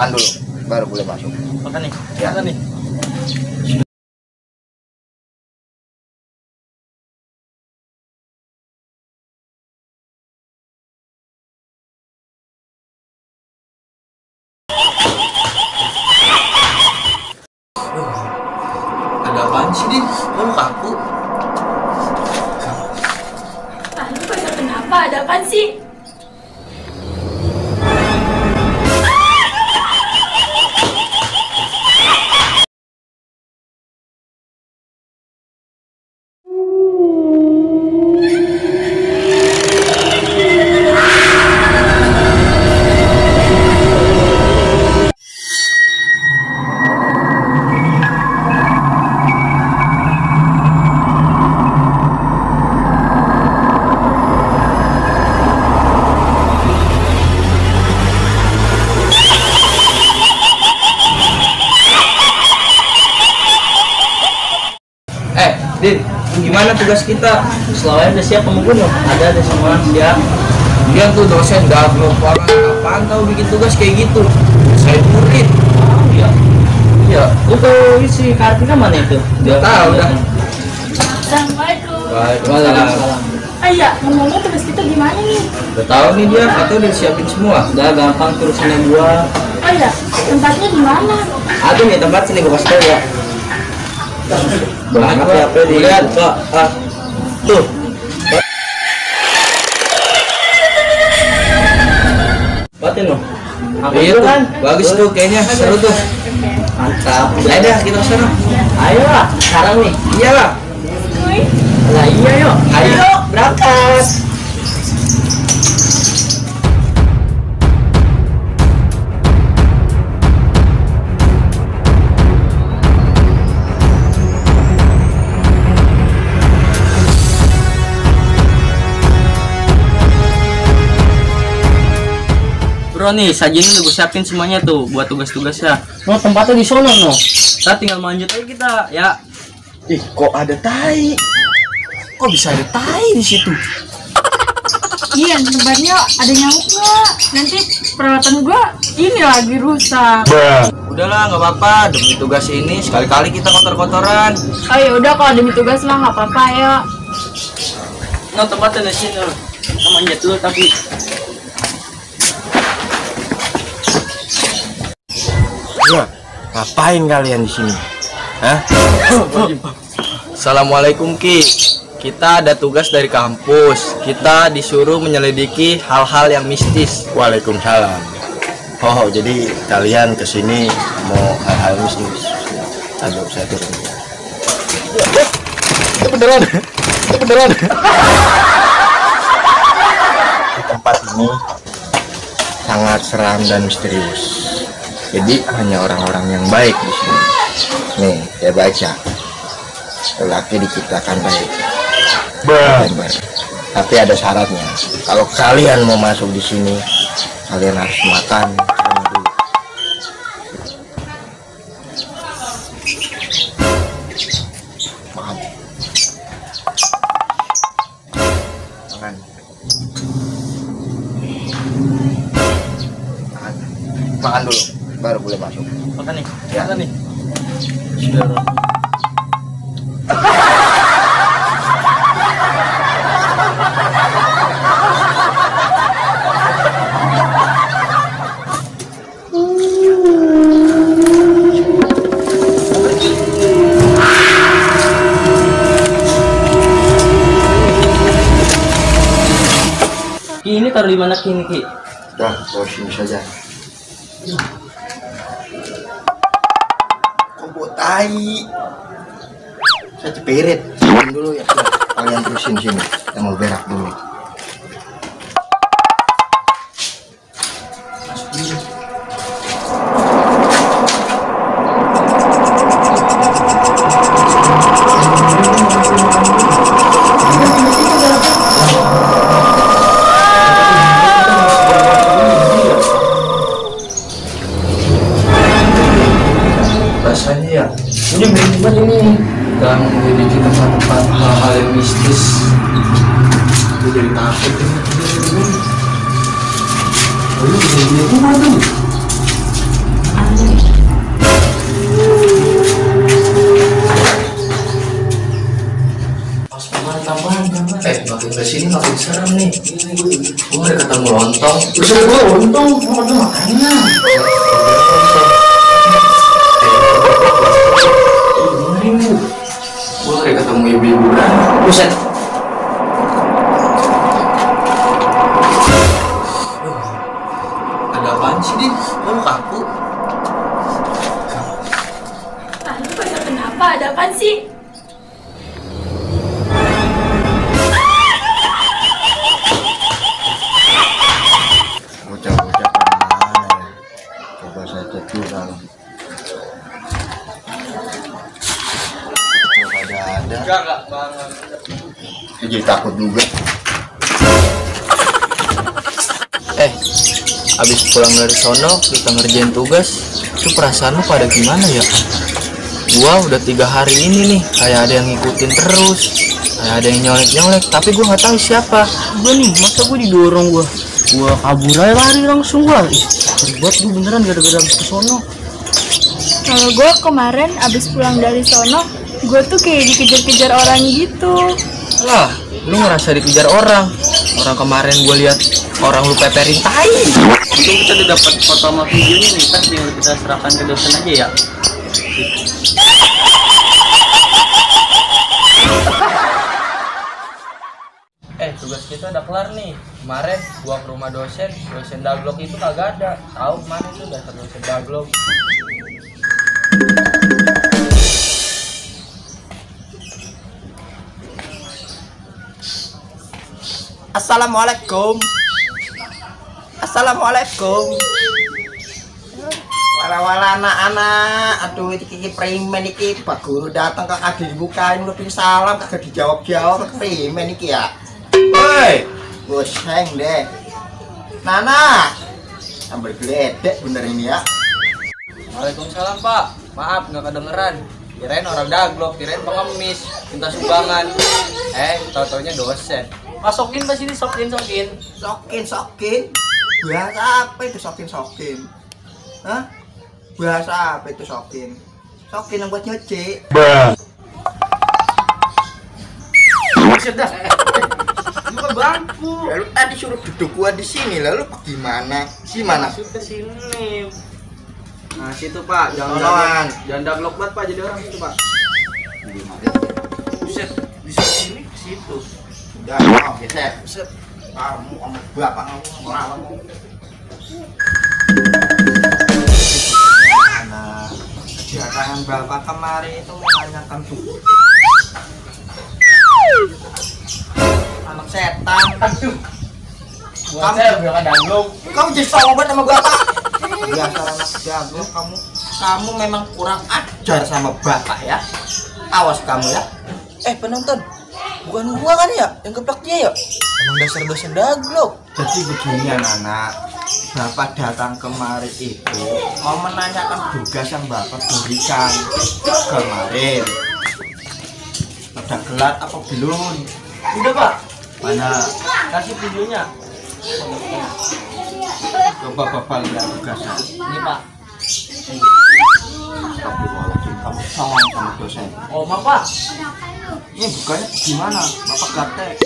makan dulu, baru boleh masuk. Makan nih. Ya. Makan nih. Ada apaan sih, Din? Kamu kaku? Ah, lu pada kenapa? Ada apaan sih? Din, gimana tugas kita? Selain udah siap membunuh, ada semua siap. Dia tuh dosen gagal parah. Apaan tahu bikin tugas kayak gitu? Saya murid. Oh iya. Iya. Itu isi kartunya mana itu? Dia tahu dah. Assalamualaikum. Waalaikumsalam. Ah iya, ngomongnya tugas kita gimana nih? Udah tahu nih dia, atau udah disiapin semua? Udah gampang tulisannya gua. Oh iya, tempatnya di mana? Ada nih tempat sini gua kasih tahu ya. Banyak ya, Lihat, Pak. Tuh. Batin lo. Iya tuh, bagus tuh kayaknya seru tuh. Mantap. Ayo dah kita ke sana. Ayo lah, sekarang nih. Iya lah. Wih, Lah iya yuk. Ayo berangkat. Bro nih, sajian udah gue siapin semuanya tuh buat tugas-tugasnya. No, tempatnya di sono no. Kita tinggal lanjut aja kita ya. Ih, kok ada tai? Kok bisa ada tai di situ? iya tempatnya ada nyamuk nggak? Nanti peralatan gua ini lagi rusak. Udahlah, nggak apa-apa. Demi tugas ini sekali-kali kita kotor-kotoran. Oh ya udah kalau demi tugas mah nggak apa-apa ya. No, tempatnya di sini. Kita manjat dulu tapi Ya, ngapain kalian di sini? Hah? Assalamualaikum Ki. Kita ada tugas dari kampus. Kita disuruh menyelidiki hal-hal yang mistis. Waalaikumsalam. Oh, jadi kalian kesini mau hal-hal mistis? Aduh, saya turun. Itu beneran. Itu beneran. Tempat ini sangat seram dan misterius. Jadi hanya orang-orang yang baik di sini. Nih, saya baca. Lelaki diciptakan baik. Tapi ada syaratnya. Kalau kalian mau masuk di sini, kalian harus makan dulu. Makan. Makan. Makan. Makan dulu, baru boleh masuk. makan nih. Ya. Makan nih. Ki, ini taruh di mana Ki ini Ki? Dah, bawa sini saja. Kok buat tai? Saya cepirit. Simpan dulu ya. Sudah, kalian terusin sini. Kita mau berak dulu. Masuk dulu. Rasanya ya, ini berhubungan ini dan memiliki tempat-tempat hal-hal yang mistis. Gue jadi takut ini. Oh, ini rumah tuh. kesini makin serem nih. Gue udah ketemu lontong. Terus gue lontong makanya. Gue kayak ketemu ibu-ibu kan. Buset. Ada apaan sih, Din? Lu kaku? Tadi pada kenapa? Ada apaan sih? Bocah-bocah mana ya? Coba saya cek dulu dalam. Ada. Enggak banget. Jadi takut juga. Abis pulang dari sono kita ngerjain tugas, itu perasaan lu pada gimana ya? Gua udah 3 hari ini nih kayak ada yang ngikutin terus, kayak ada yang nyolek-nyolek, tapi gua nggak tahu siapa. Gue nih, masa gue didorong gue kabur aja lari langsung gue. Terbuat gue beneran gara-gara abis ke sono. Kalau gue kemarin abis pulang dari sono, gue tuh kayak dikejar-kejar orang gitu. Lah, lu ngerasa dikejar orang? Orang kemarin gua lihat orang lu peperin tai. Untung kita udah dapat foto sama videonya nih, kan tinggal kita serahkan ke dosen aja ya. Tugas kita udah kelar nih. Kemarin gua ke rumah dosen daglok itu kagak ada. Tahu kemana tuh dasar dosen daglok. Assalamualaikum. Assalamualaikum. Wala-wala anak-anak, aduh iki premen iki, Pak Guru datang kagak dibukain, udah ping salam kagak dijawab-jawab, premen iki ya. Woi, goseng deh. Nana, ambil geledek bener ini ya. Waalaikumsalam Pak, maaf nggak kedengeran. Kirain orang daglok, kirain pengemis, minta sumbangan. Tau-taunya dosen. Masukin pas ini, sokin. Sokin. Bahasa apa itu sokin? Hah? Bahasa apa itu sokin? Sokin yang buat nyuci. Sudah. Buka bangku. Lalu tadi suruh duduk gua di sini, lalu gimana? Gimana? Masuk ke sini. Nah, situ Pak, Tolongan. jangan daglok banget Pak, jadi orang situ Pak. Buset, bisa sini ke situ. Udah, geser. Kamu sama bapak kamu. Nah, kedatangan bapak kemarin itu menanyakan tuh. Anak setan. Aduh. Kamu daglok. Kamu jadi sobat sama bapak. Biasa anak daglok kamu memang kurang ajar sama bapak ya. Awas kamu ya. Penonton, bukan gua kan ya yang geblak dia ya. Emang dasar dosen daglok. Jadi begini anak-anak, bapak datang kemarin itu mau menanyakan tugas yang bapak berikan kemarin. Udah kelar apa belum? Udah Pak. Mana? Kasih videonya. Coba bapak lihat tugasnya. Ini Pak. Astagfirullahaladzim, kamu songong sama dosen. Oh, Pak. Ini bukanya gimana? Bapak gate.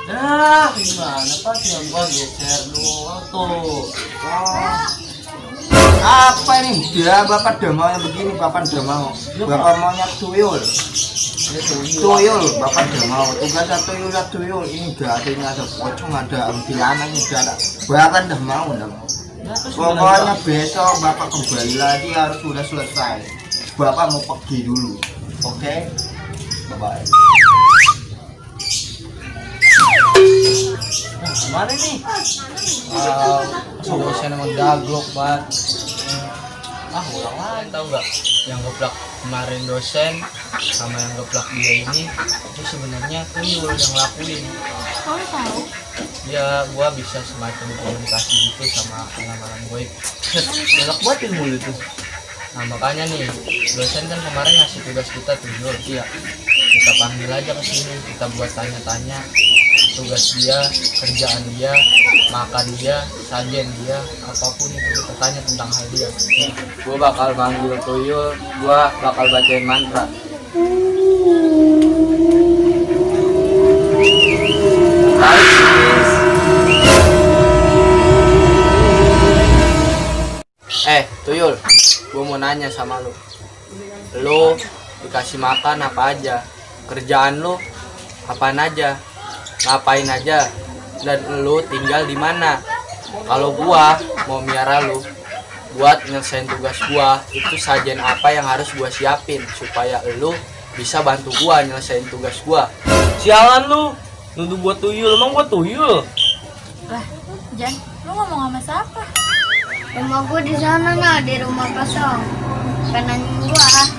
Nah, gimana Pak? Coba geser doang tuh. Apa ini? Dia bapak udah maunya begini, bapak udah mau. Bapak maunya tuyul. Tuyul, bapak udah mau. Tugasnya tuyul. Ini udah ada, ini ada pocong, ada kuntilanak, ini udah ada. Bapak udah mau. Pokoknya besok bapak kembali lagi harus sudah selesai. Bapak mau pergi dulu. Oke? Bye-bye. Nah, kemana nih? Dosen emang daglok Pak. Ulang lagi tau nggak? Yang geblak kemarin dosen sama yang geblak dia ini itu sebenarnya tuyul yang lakuin. Kamu tahu? Ya, gua bisa semacam komunikasi gitu sama alam-alam gue. Galak banget ilmu itu. Nah, makanya nih, dosen kan kemarin ngasih tugas kita tuyul. Iya. Kita panggil aja ke sini, kita buat tanya-tanya tugas dia, kerjaan dia, makan dia, sajen dia, apapun itu kita tanya tentang hal dia. Gua bakal manggil tuyul, gua bakal bacain mantra. Tuyul, gue mau nanya sama lu. Lu dikasih makan apa aja? Kerjaan lu apaan aja? Ngapain aja? Dan lu tinggal di mana? Kalau gua mau miara lu buat nyelesain tugas gua, itu sajian apa yang harus gua siapin supaya lu bisa bantu gua nyelesain tugas gua. Sialan lu, nuduh gua tuyul, emang gua tuyul? Lah, Jan, lu ngomong sama siapa? Rumah gua di sana nah, di rumah kosong. Kanan gua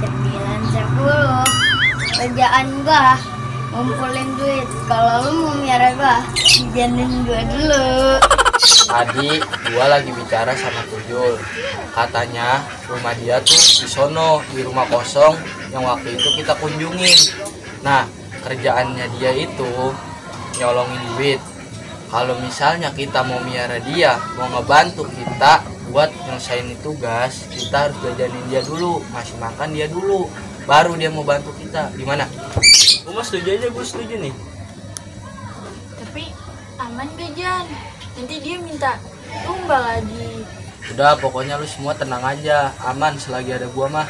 910. Kerjaan gua ngumpulin duit. Kalau lu mau miara gua, ijanin gua dulu. Tadi gua lagi bicara sama Tuyul. Katanya rumah dia tuh di sono, di rumah kosong yang waktu itu kita kunjungin. Nah, kerjaannya dia itu nyolongin duit. Kalau misalnya kita mau miara dia, mau ngebantu kita buat nyelesain tugas, kita harus jajanin dia dulu, masih makan dia dulu, baru dia mau bantu kita. Gimana? Gua mah setuju aja, gua setuju nih. Tapi aman gak, Jan? Nanti dia minta tumbal lagi. Udah, pokoknya lu semua tenang aja, aman selagi ada gua mah.